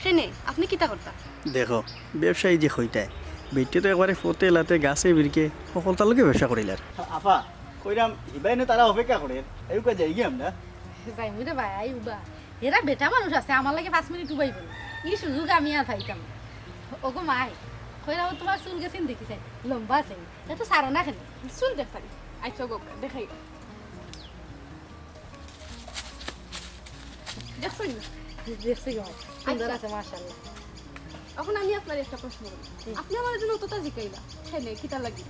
কেনে, আপনে কিতা করতা? দেখো, ব্যবসায়ী যে কইতায়, বেটিয়ে তো একবারে ফতে লাতে গাছে বিরকে হকলতার লগে ব্যবসা করিলার। আফা, কইরাম, হিবাইনে তারা অপেক্ষা করের, এরকম যাইগি আমরা। যাইমু রে ভাই, আইবা। এরা বেটা মানুষ আছে, আমার লাগি পাঁচ মিনিট উবাইবো না। ই সুযোগ আমি আর পাইতাম না। ওগো মাই, কইরাম তোমার চুল গেছে নি দেখি চাই, লম্বা আছে নি? এত সারো না কেনে? চুল দেখ পারি। আচ্ছা গো, দেখাই। দেখছো নি? দেখছি গো, সুন্দর আচ্ছা। আছে, মাশাআল্লাহ। এখন আমি আপনারে একটা প্রশ্ন করি। হুম। আপনে আমার জন্য অতটা জিকাইলা, কেনে, কিতা লাগি?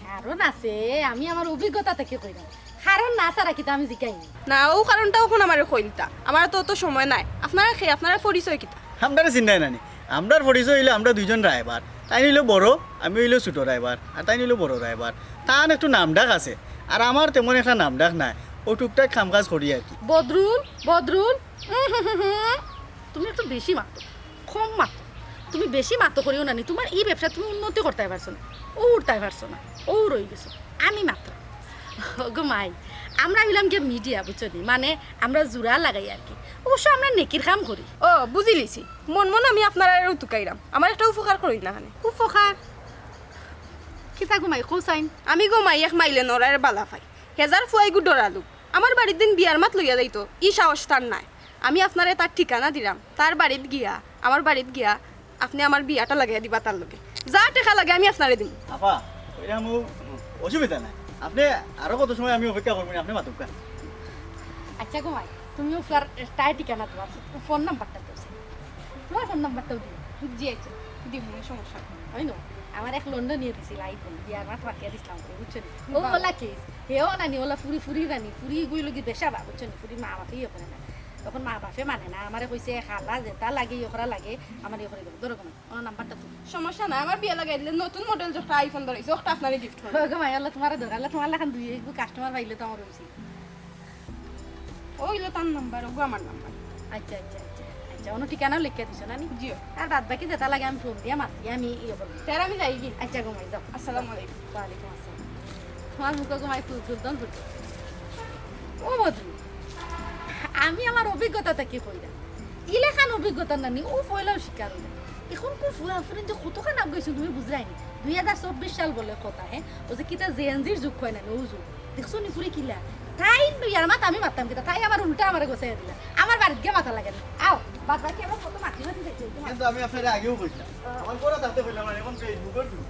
কারণ আছে, আমি আমার অভিজ্ঞতা থাকি কইরাম। কারণ না ছাড়া কিতা আমি জিকাই নি? না, অউ কারণটা অখন আমারে কইলতা। আমার তো অত সময় নাই। আপনারা কে, আপনারা পরিচয় কিতা? আমরারে চিনরায় না নি? আমরার পরিচয় অইলো আমরা দুইজন রায়বার। তাইন অইলো বড়, আমি অইলো ছোট রায়বার। আর তাইন অইলো বড় রায়বার। তান একটু নামডাক আছে। আর আমার তেমন একটা নামডাক নাই। অউ টুকটাক কামকাজ করি আর কি। বদরুল, বদরুল, উম হুম হুম হুম। তুমি একটু বেশি মাতো, কম মাতো। তুমি বেশি মাতো করিও না নি, তোমার ই ব্যবসা তুমি উন্নতি করতায় পারছো না, অউ উঠতায় পারছো না, অউ রই গেছো। আমি মাতরাম। ওগো মাই, আমরা অইলাম গিয়া মিডিয়া, বুঝছো নি? মানে, আমরা জুড়া লাগাই আর কি। অবশ্য আমরা নেকির কাম করি। ও, বুঝিলিছি। মন মন আমি আপনারারে তুকাইরাম। আমার একটা উপকার করইন না কেনে। উপকার? কিতা গো মাই, কও চাইন? আমি গো মাই এক মাইলে নরার বালা পাই। হেজার ফুয়াইগু ডরালু। আমার বাড়িত দিন বিয়ার মাত লইয়া যাইতো, ই সাহস তার নাই। আমি আপনারে তার ঠিকানা দিরাম, তার বাড়িত গিয়া, আমার বাড়িত গিয়া, আপনে আমার বিয়াটা লাগাইয়া দিবা তার লগে। যা টেকা লাগে আমি আপনারে দিমু। আপা, অইরাম অউ অসুবিধা নাই। আপনে আরো কত সময় আমি অপেক্ষা করমু নি, আপনে মাতউক্কা। আচ্ছা গো মাই, তুমি অউ ফুয়ার তার ঠিকানা দিবা, ফোন নাম্বারটা দেও। তোমার ফোন নাম্বারটাও দিও। জি আচ্ছা, দিমু, সমস্যা নাই। অয় না, আমার এক লন্ডনিয়ে দিছিল iPhone, বিয়ার মাত মাতিয়া দিছলাম, বুঝছো নি? ও বাহ। ওলা কেস, হেও নানি, ওলা ফুরি, ফুরি নানি, ফুরি গুই লগি বেশা বা, বুঝছো নি? ফুরি মা বাপেও করে না। তখন মা বাপে মানে না, আমারে কইছে, "খালা, যেটা লাগে, ইয়ে করা লাগে, আমার ইয়ে করে দেবো।" ধরো গো মাই, ওনার নাম্বারটা তুমি। সমস্যা নাই, আমার বিয়া লাগাই দিলে নতুন মডেল যেটা iPhone ধরাইছে, ওটা আপনারে গিফট করবো। ওগো মাই, আল্লাহ তোমারে ধরে, আল্লাহ তোমার লাখান দুই এগু কাস্টমার পাইলে তো আমার অইছে। অইলো তার নাম্বার, ওগো আমার নাম্বার। আচ্ছা, আচ্ছা, আচ্ছা। আচ্ছা, অনো ঠিকানাও লেখিয়া দিছো না নি? জি। আর বাদ বাকি যেটা লাগে আমি ফোন দিয়া মাতি, আমি ইয়ে করবো। স্যার, আমি যাইগি। আচ্ছা, গো মাই, যাও। আসসালামু আলাইকুম। ওয়ালাইকুম আসসালাম। তোমার মুখো গো মাই ফুল সুলতান ফুল। ও বদরু, আমি আমার অভিজ্ঞতা থাকি কইরাম। ইলাখান অভিজ্ঞতা নানি, অউ পয়লাউ শিকার অইলাম। অখন কু ফুয়া ফুরিন যে কতখান আগুয়াইছে তুমি বুঝরায় নি? দুই হাজার চব্বিশ সাল বলে কথা, হে? অউ যে কিতা Gen Z-র যুগ কয় না নি, অউ যুগ। দেখছো নি ফুরি কিলা? তাইন বিয়ার মাত আমি মাততাম কিতা? তাই আবার উল্টা আমারে গছাইয়া দিলা। আমার বাড়িত গিয়া মাতা লাগে না। আও, বাদ বাকি আমরা কত মাতি মাতি যাইতে অইতো। কিন্তু আমি আপনারে আগেও কইছিলাম। আমার করা থাকতে কইলাম না, অখন Facebook-র যুগ।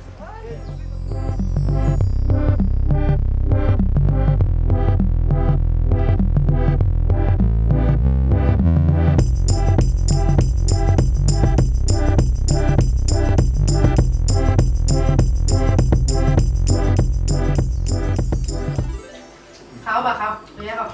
খাও বা খাও, লইয়া খাও।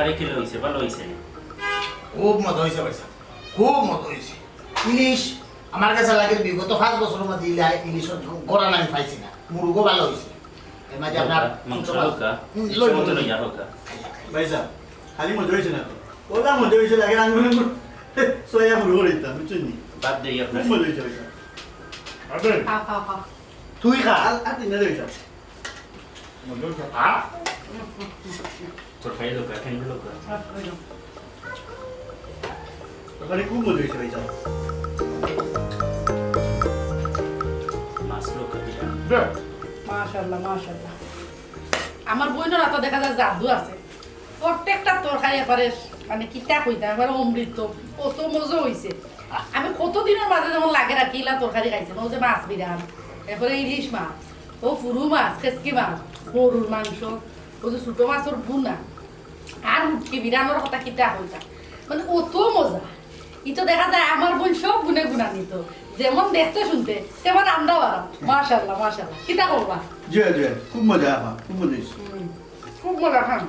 ভাই, কিলা অইছে? ভালা অইছে নি? খুব মজা অইছে ভাইসাব, খুব মজা অইছে। ইলিশ আমার গেছে লাগে বিগত পাঁচ বছরর মাঝে ইলা-, ইলিশর গড়া আমি পাইছি না। মুরগও ভালা অইছে। এর মাঝে আপনার মাংস ছোট মাছ। হালকা, হুম, লই, লই, লই। লইয়া হালকা। ভাইসাব, খালি মজা অইছে না তো। ওলা মজা অইছে লাগে, আমি মনে করি ছয়া ফুল করে দিতাম, বুঝছইন নি? বাদ দেই আপনার। খুব মজা অইছে ভাইসাব। খাও, খাও, খাও। তুই খা। আর, আর তিনটা ভাইসাব। মজা অইছে, খা। তরকারি লোকা, কেন লোকা? তরকারি খুব মজা অইছে ভাইসাব। মাছ লোকা দিলাম। মাশাআল্লাহ, মাশাআল্লাহ। আমার বইনর আতো দেখা যায় জাদু আছে। প্রত্যেকটা তরকারি একবারে, মানে, কিতা কইতাম, একবারে অমৃত। কত মজা অইছে। আমি কত দিনর মাঝে যেমন লাগে রাখি ইলা তরকারি খাইছি। ও যে মাছ বিরান, এরপরে ইলিশ মাছ, ও ফুরু মাছ, খেসকি মাছ, গরুর মাংস, ও যে ছোট মাছর ভুনা, আর হুটকি বিরানর কথা কিতা কইতাম, মানে, অত মজা। ই তো দেখা যায় আমার বইন সব গুণে গুণান্বিত, যেমন দেখতে শুনতে তেমন রান্না বাড়া। মাশাআল্লাহ, মাশাআল্লাহ। কিতা করবা? জি, জি, খুব মজা, আপা, খুব মজা অইছে। হুম, খুব মজা খান।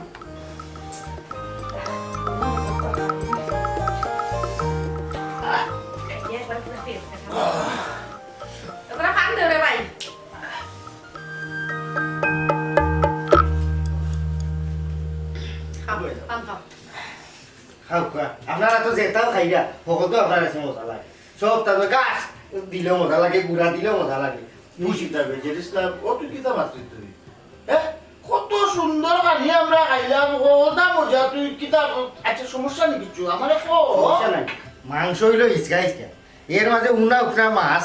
তোরা পান দে রে ভাই। খাও, পান খাও। খাও, খাও। আপনারা তো যেতাও খাইরা, হকল তো আপনার কাছে মজা লাগে। সব তার গাছ দিলেও মজা লাগে, গুড়া দিলেও মজা লাগে। খুশি থাকবে, জেরিস না, ও তুই কিতা মাতলি তুই? হ্যাঁ? কত সুন্দর খানি আমরা খাইলাম, ওটা মজা, তুই কিতা, আচ্ছা, সমস্যা নেই কিচ্ছু, আমারে কো। সমস্যা নাই, মাংস অইলো ইসকা ইসকা, এর মাঝে উনা উকরা মাছ,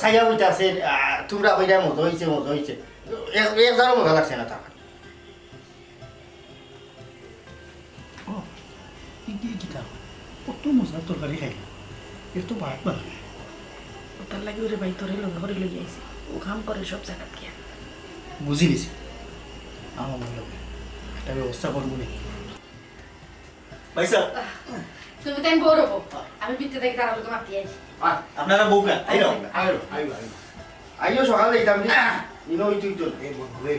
সাইয়া বইতে আছে, আহ, তোমরা কইরা মজা অইছে, মজা অইছে, এক, এক জারও মজা লাগছে না তার। ও, ইগিয়ে কিতা? কত মজার তরকারি খাইলাম। এর তো ভাত বালা। ও তার লাগি ওরে ভাই তোরে লগে করি লই আইছি। ও কাম করে সব জাগাত গিয়া। বুঝি গেছি। আমার মনে লাগে। একটা ব্যবস্থা করবো নি। ভাইসাব। তুমি তাই বড় হবো। আমি ভিতরে থাকি তারা লোকে মাতি আইছি। আ, আপনারা বউকা, আইও, আইও, আইও, আইও। আইও সকালে যাইতাম নি। ইনো অইতো অইতো না। এ বন্ধু রে,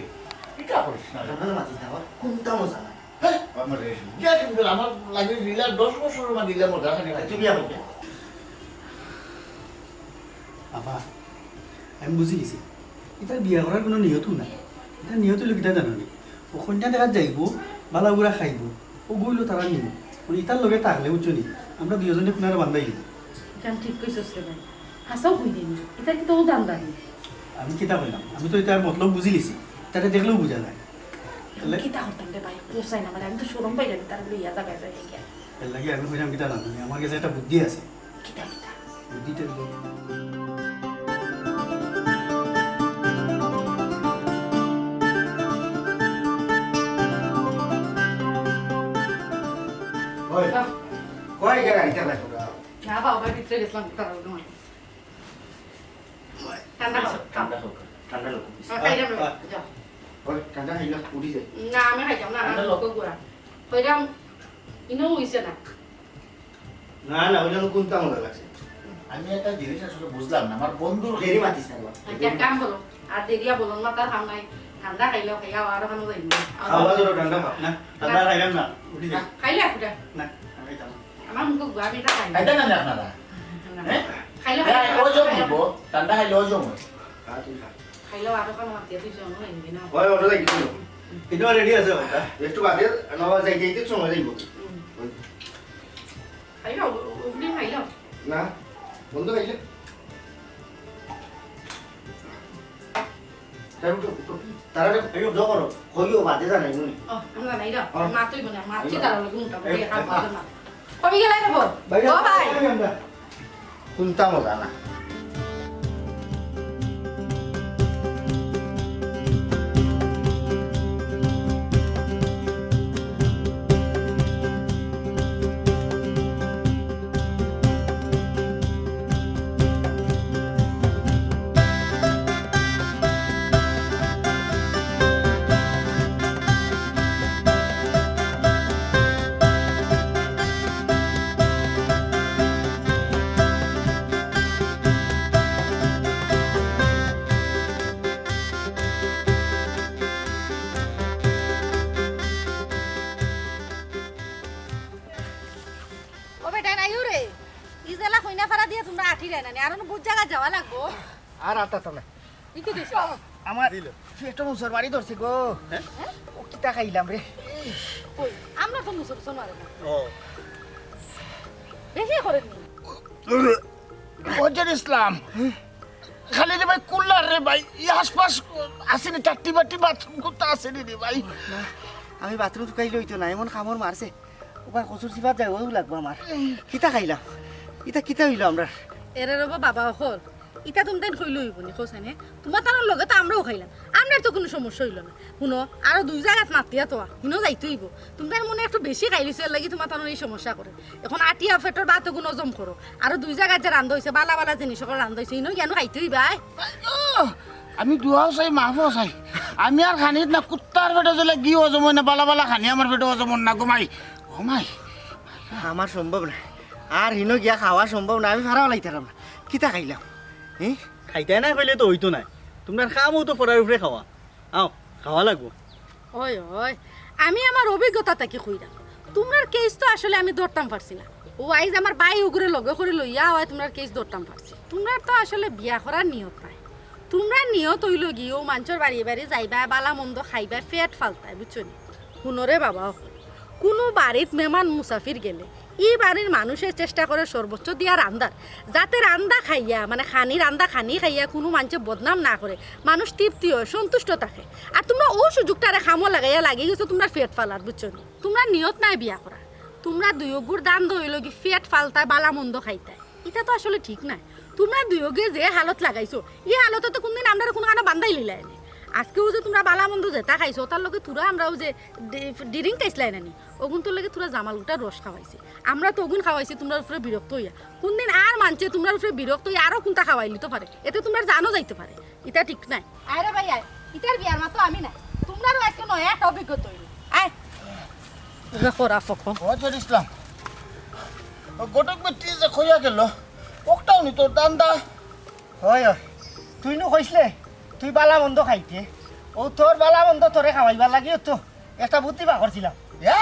এটা করিস না। আপনারা মাতি না, আমার কোনটা মজা না। হ্যাঁ? আমার রে, ইয়া কিন্তু আমার লাগে লীলা দশ বছর আমার লীলা মজা খালি খাই। তুমি আমার কে? বাবা, আমি বুঝি গেছি। ইতার বিয়া করার কোনো নিয়তও নাই। ইতার নিয়ত অইলো কিতা জানো নি? ও কন্যা দেখাত যাইবো, বালা বুড়া খাইবো, ও বইলো তারা নিবো। মানে ইতার লগে থাকলে বুঝছো নি? আমরা দুইজনে কুনারে বান্ধাই দিব। ইখান ঠিক কইছস রে ভাই। হাছাউ কই দিন। ইতার কিতা ও ধান্দা নি? আমি কিতা কইলাম? আমি তো ইতার মতলব বুঝি লিছি। তারে দেখলেও বুঝা যায়। এখন তাহলে? কিতা করতাম রে ভাই? পোষায় না, মানে আমি তো শরম পাইলাম, তারে লইয়া যাবে যাবে গিয়া। এর লাগি আমি কইলাম কিতা জানো নি? আমার গেছে একটা বুদ্ধি আছে। কিতা, কিতা? বুদ্ধিটা দিলে। ওই, হ্যাঁ। কই গেলা ইতা না তোরা? না বাবা, ভিতরে গেছিলাম, তারা ওই তোমার। ঠান্ডা খাও, ঠান্ডা খাও। হোক, ঠান্ডা হোক। হ্যাঁ, খাইলাম না, আ, আ। যাও। ওই, ঠান্ডা খাইলে উঠি যায়। না, আমি খাইতাম না, ঠান্ডা আমার লোক। বুকো গুড়া। কইলাম, ইনো হইছে না। না, না, ওইটা কোনটা মজা লাগছে? আমি একটা জিনিস আসলে বুঝলাম না, আমার বন্ধুর দেরি মাতিস না বাবা। আচ্ছা, এক কাম করো, আর দেরিয়া বলুন, মাথার হাম নাই, ঠান্ডা খাইলেও খাইয়া আরো খানো যাইব। খাওয়া ধরো, ঠান্ডা খাও। না, ঠান্ডা না। খাইলাম না, উঠি যাই। না, খাইলে আর ফুটা। না, আমি খাইতাম না। আমার মুখে গুয়া, আমি এটা খাই না। খাইতে না আপনারা? না। হ্যাঁ? খাইলে হ্যাঁ, খাইলে ওজন খাইলে দিব, ঠান্ডা খাইলে ওজন হয়। খা, তুই খা। খাইলেও আরো খানো মাতিয়া তুই জন হইবি না। ওই, ওটা লাগি দিল। কিন্তু রেডি আছে ওটা। একটু বাদে, না, যাই, যাইতে সময় যাইব। হুম। ওই। খাইলাও, ও-, ওগুলি খাইলাও। না, বন্ধ খাইলে। তারা তো, তারা তো খাইও। জো করো, কইও বাদে জানাই মনে। ও, আমরা নাই রে। হ্যাঁ। মা তুই মনে, মা তুই খাইও। তারা লোক মুটা করে এই, খাওয়া এই, না। কবে গেলাই রে বল? বাইরে ও ভাই। বাইরে আমরা। কোনটা মজা না? তোমরা আটি রে না, আর অনো বুঝ জাগা যাওয়া লাগবো। আর আটতাম না। ই কিতা দিছো? আমার পেটো মুসর বাড়ি ধরছে গো। ও কিতা খাইলাম রে? কই, আমরা তো মুসর মুসর মারে না। ও। বেশি করেন নি। ওজের ইসলাম। খালি রে ভাই কুল্লার রে ভাই। ই আশপাশ আছেনি টাট্টি বাট্টি বাথরুম করতে আছেনি রে ভাই? না, আমি বাথরুম শুকাইলে অইতো না, এমন কামড় মারছে। ওবার কচুর চিপাত যাই, ওউ লাগবো আমার। কিতা খাইলাম? ইতা কিতা অইলো আমরার? এরে রবো বাবা অকল, ইতা তুমতাইন কইলে অইবো নি, কও চাইন? তুমার তানর লগে তো আমরাও খাইলাম, আমরার তো কুনু সমস্যা অইলো না। হুনো, আরো দুই জাগাত মাতিয়া তো, হিনো যাইতে অইবো। তুমতাইন মনে একটু বেশি খাইলিছো, এরলাগি তুমার তানর ই সমস্যা করে। অখন আটিয়া পেটর ভাত অগুন হজম করো। আরো দুই জাগাত যে রান্দা অইছে, বালা বালা জিনিস অকল রান্দা অইছে, হিনো গিয়া নু খাইতে অইবায়। আইয়ো, আমি দোয়াও চাই, মাফও চাই। আমি আর খানিত না, কুত্তার পেটো যেলা ঘি হজম অয় না, বালা বালা খানি আমার পেটো হজম অর না গো মাই। ও মাই। আমার সম্ভব না, আর হিনো গিয়া খাওয়া সম্ভব না, আমি ফারা ফালাইতাম পারতাম না। কিতা খাইলাম? হে? খাইতায় না কইলে তো অইতো নায়, তুমরার কামউ তো পড়ার উপরে খাওয়া। আও, খাওয়া লাগবো। অয়, অয়, আমি আমার অভিজ্ঞতা থাকি কইরাম, তুমরার কেস তো আসলে আমি ধরতাম পারছি না। অউ আইজ আমার ভাই অগুরে লগে করি লইয়া অয় তুমরার কেস ধরতাম পারছি। তুমরার তো আসলে বিয়া করার নিয়ত নাই। তুমরার নিয়ত অইলো গি অউ মানষর বাড়ি বাড়ি যাইবায়, বালা মন্দ খাইবায়, পেট ফালতায়, বুঝছো নি? হুনো রে বাবা অকল, কুনু বাড়িত মেহমান মুসাফির গেলে ই বাড়ির মানুষে চেষ্টা করে সর্বোচ্চ দিয়া রান্দার, যাতে রান্দা খাইয়া, মানে খানি, রান্দা খানি খাইয়া কুনু মানষে বদনাম না করে, মানুষ তৃপ্তি অয়, সন্তুষ্ট থাকে। আর তুমরা অউ সুযোগটারে কামো লাগাইয়া লাগি গেছো তুমরার পেট ফালাত, বুঝছো নি? তুমরার নিয়ত নাই বিয়া করার। তুমরা দুইওগুর ধান্দা অইলো গি পেট ফালতায়, বালা মন্দ খাইতায়। ইটা তো আসলে ঠিক নায়। তুমরা দুইওগে যে হালত লাগাইছো, ই হালতে তো কুনদিন আমরারে কুনুখানো বান্দাই লইলায় নি। আজকেও যে তুমরা বালা মন্দ যেতা খাইছো, অতার লগে থুড়া আমরাও যে ডি-, ড্রিংক খাইছলায় না নি, অগুনতর লগে থুড়া জামালগুটার রস খাওয়াইছি। আমরা তো অগুন খাওয়াইছি তুমরার উপরে বিরক্ত অইয়া। কুনদিন আর মানষে তুমরার উপরে বিরক্ত অইয়া আরো কুনতা খাওয়াইলিতো পারে, এতে তুমরার জানও যাইতো পারে। ইটা ঠিক নায়। আরে ভাই, আয়, ইতার বিয়ার মা তো আমি নায়। তুমরারও আজকে নয়া একটা অভিজ্ঞতা অইলো। আয়। ইটা করা ফকো। ওজের ইসলাম। ও ঘটক বেটি যে কইয়া গেল, অকটাউ নি তোর ধান্দা। অয়, অয়। তুই নু কইছলে, তুই বালা মন্দ খাইতে। অউ তোর বালা মন্দ তোরে খাওয়াইবার লাগিউ তো একটা বুদ্ধি বার করছিলাম। এ?